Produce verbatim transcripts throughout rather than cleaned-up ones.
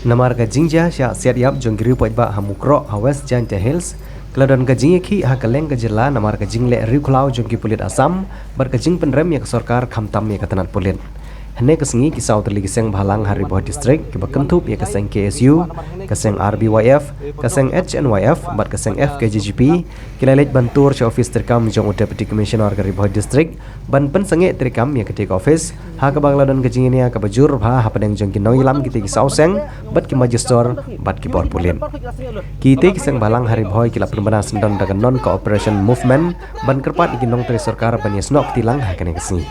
Namar ka jingjia shah siat ïap jong ki riew paidbah ha Mukroh ha West Jaintia Hills, ka la don ka jingïakhih ha kylleng ka jylla namar ka jingleh riewkhlaw jong ki pulit Assam bad ka jingpynrem ïa ka sorkar khamtam ïa ka tnat pulit. Hynne ka sngi ki saw tylli ki seng bhalang ha Ri Bhoi District kiba kynthup ïa ka seng K S U, ka seng R B Y F, ka seng H N Y F bad ka seng F K J G P ki la leit ban tur sha ophis treikam jong u Deputy Commissioner ka Ri Bhoi District ban pynsangeh treikam ïa katei ka ophis, ha kaba la don ka jingïania kaba jur bha hapdeng jong ki nongïalam kitei ki saw seng bad ki magistrate bad ki bor pulit. Kitei ki seng bhalang ha Ri Bhoi ki la pynbna syndon da ka non cooperation movement ban kyrpad ïa ki nongtrei sorkar ban ïasnoh kti lang ha kane ka sngi.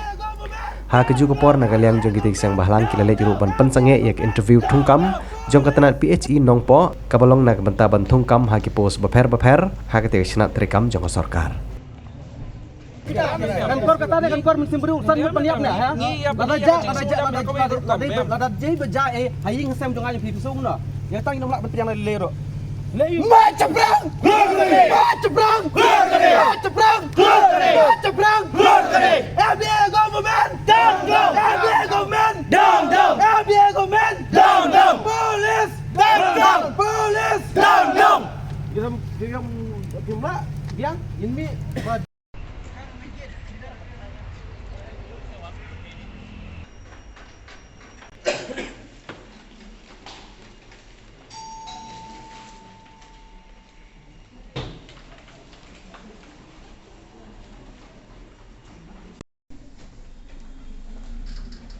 Ha kajuh ka por na ka liang jong kitei ki seng bhalang ki la leit ruh ban pynsangeh ïa ka interview thungkam jong ka tnat P H E Nongpoh kaba long na ka bynta ban thungkam ha ki post bapher bapher ha katei ka shnat treikam jong ka sorkar. Kan kor kata ne, kan kor mynsiem briew san ngut ban ïap ne, ha? Lada ja, lada ja, lada, lada, lada, lada jai ba ja, eh, ha ïing ha sem jong nga jong phi phi sung no. Ïa tang ïa nong lah ban pdiang na lei ruh. Lei. March chaprang! March chaprang! March chaprang! March chaprang! M D A government! Down, down! M D A government! Down, down! M D A government! Down, down! Police! Down, down! Police! Down, down! Ïa ram, ïa ram, ïa ram, ïa ram, ïa ram,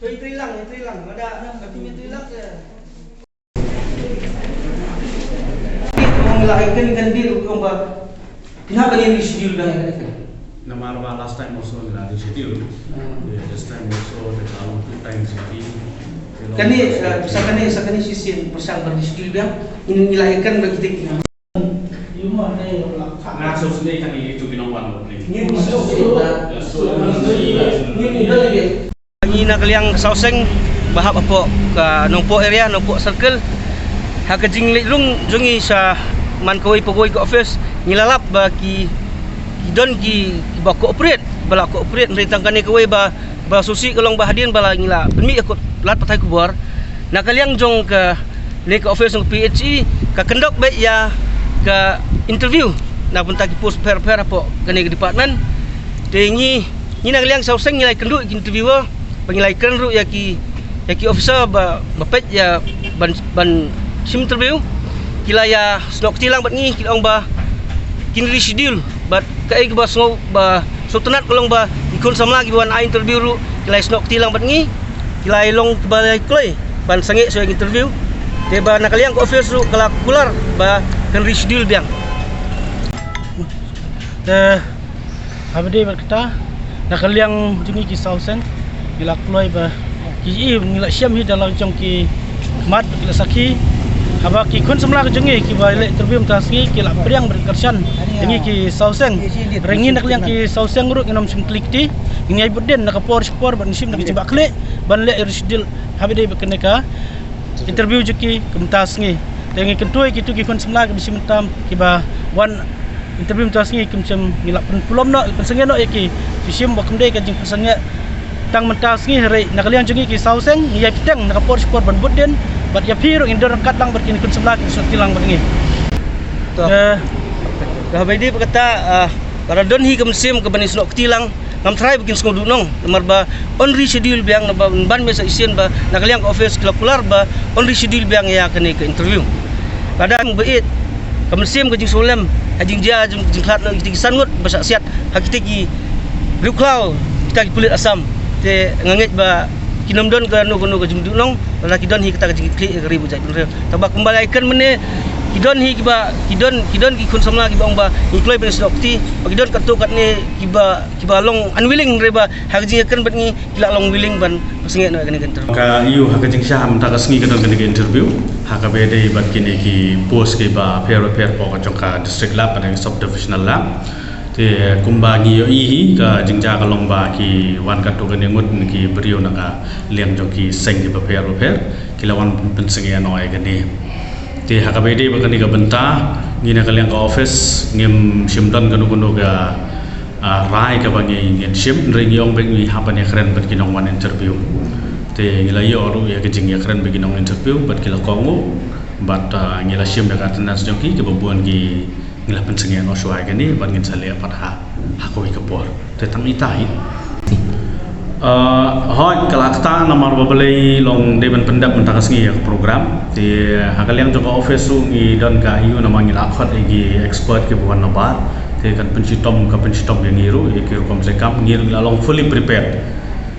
Tui, tui lang, tui lang, mada, mada, tui lang, ya. Ong la, kan, kan, di, ong ba. Pynhap kane reschedule biang ïa kane. Namar ba last time also ngi la reschedule. Ah. Yeah, this time also there are two times again. Kane, eh, sa kane, sa kane shisien pyrshang ban reschedule biang. Ngi, ngi la ïakan ba kita ki. Nga sngewsih kane itu ki nongwan. Ngi, ngi, ngi, ngi, ngi, ngi, Ngi na ka liang ka saw seng ba hap hapoh ka Nongpoh area, Nongpoh Circle. Ha ka jingleit rung jong ngi sha man kawei pa kawei ka office, ngi la lap ba ki, ki don ki, kiba cooperate, ba la cooperate, hynrei tang kane kawei ba, ba sngewsih ka long ba hadien ba la ngi la pynmih ïa ka lad pathai khubor. Na ka liang jong kane ka office jong ka P H E, ka kyndok beit ïa ka interview na ka bynta ki post pher pher hapoh kane ka department. Te ngi, ngi na ka liang saw seng ngi la ïakynduh ïa ki interviewer, ba ngi la ïakren ruh ïa ki, ïa ki officer ba, ba peit ïa ban, ban shim interview. Ki la ïasnoh kti lang bad ngi, ki la ong ba kin reschedule, bad kaei kaba sngew, ba sngewtynnat ka long ba ki khun samla kiba wan ai interview ruh ki la ïasnoh kti lang bad ngi. Ki la ïalong kiba la ïa kloi ban sangeh shuwa ïa ka interview. Te ba na ka liang ka office ruh ka la kular ba kan reschedule biang. Te haba dei bad kata, na ka liang jong ngi ki saw seng, ngi la kloi ba ki i, ngi la shem hi da la jong ki mat, ki la sakhi. Haba ki khun samla ka jong ngi kiba leh interview mynta sngi ki la pdiang bad kyrshan ïa ngi ki saw seng. Hynrei ngi na ka liang ki saw seng ruh ngin ym shim kli kti. Ngi ai bud dien na ka por sha ka por ban shim na ka jingbah khlieh ban leh reschedule haba dei bad kane ka interview jong ki ka mynta sngi. Te ngi kyntu ïa kitu ki khun samla kiba shim mynta, kiba wan interview mynta sngi, kim shym, ngi la pynpulom noh, pynsangeh noh ïa ki. Ki shim ba kam dei ka jingpynsangeh tang mynta sngi, hynrei na ka liang jong ngi ki saw seng ngi ïai bteng na ka por sha ka por ban bud dien bad ïa phi ruh ngin don ryngkat lang bad kine ki khun samla kiba snoh kti lang bad ngi. To. Eh. Te haba ïadei bad kata, ah, lada don hi ka mynsiem kaban ïasnoh kti lang, ngam tharai ba kin sngewduhnong, namar ba yn reschedule biang, namar ba ban mih sa shisien ba na ka liang ka office ki la kular ba yn reschedule biang ïa kane ka interview. Lada ba ïeit ka mynsiem ka jingsngewlem ha jingjia jong, jingkhlad na kitei ki san ngut ba shah siat ha kitei ki riewkhlaw, kita ki pulit Assam. Te nga ngeit ba kin ym don kano kano ka jingduhnong lada ki don hi kata ka jingkitkhlieh ïa ka ri bad jaitbynriew. Tangba kumba la ïakren mynne, ki don hi kiba, ki don, ki don ki khun samla kiba ong ba ngi kloi ban ïasnoh kti, ba ki don katto katne kiba, kiba long unwilling, hynrei ba ha ka jingïakren bad ngi ki la long willing ban pynsangeh noh ïa kane ka interview. Ka ïoh ha ka jingshisha mynta ka sngi ka don kane ka interview. Ha kaba ïadei bad kine ki post kiba pher bapher hapoh ka jong ka district lab bad ka sub divisional lab. Te kumba ngi ïohi hi, ka jingjia ka long ba ki wan katto katne ngut ki briew na ka liang jong ki seng kiba pher bapher, ki la wan pynsangeh noh ïa kane. Te ha kaba ïadei bad kane ka bynta, ngi na ka liang ka office ngim shym don kano kano ka, ah, rai kaba ngi, ngin shim, hynrei ngi ong ba ngi hap ban ïakren bad ki nongwan interview. Te ngi la ïoh ruh ïa ka jingïakren bad ki nong interview bad ki la kohnguh bad, ah, ngi la shim ïa ka attendance jong ki, kiba bun ki ngi la pynsangeh noh shuwa ïa kane bad ngin sa leh pat ha, ha kawei ka por. Te tang ita hi. Ah, hooid, ka la ktah namar ba balei long dei ban pyndep mynta ka sngi ïa ka program. Te ha ka liang jong ka office ruh ngi don ka I U namar ngi la khot ïa ki expert kiba wan nabar. Te kan pynshitom, ka pynshitom ïa ngi ruh ïa ki rukom treikam, ngi ruh ngi la long fully prepared.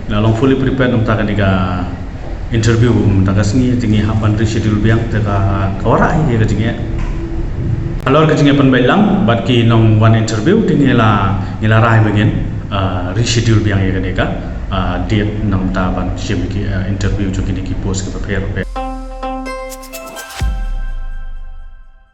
Ngi la long fully prepared namar kane ka interview mynta ka sngi, te ngi hap ban reschedule biang, te ka, ka wanrah hi ka jingeh. Halor ka jingeh pynbeit lang bad ki nongwan interview, te ngi la, ngi la rai ba ngin, ah, reschedule biang ïa kane ka, ah, date namar ban shim ki, ah, interview jong kine ki post kiba pher bapher.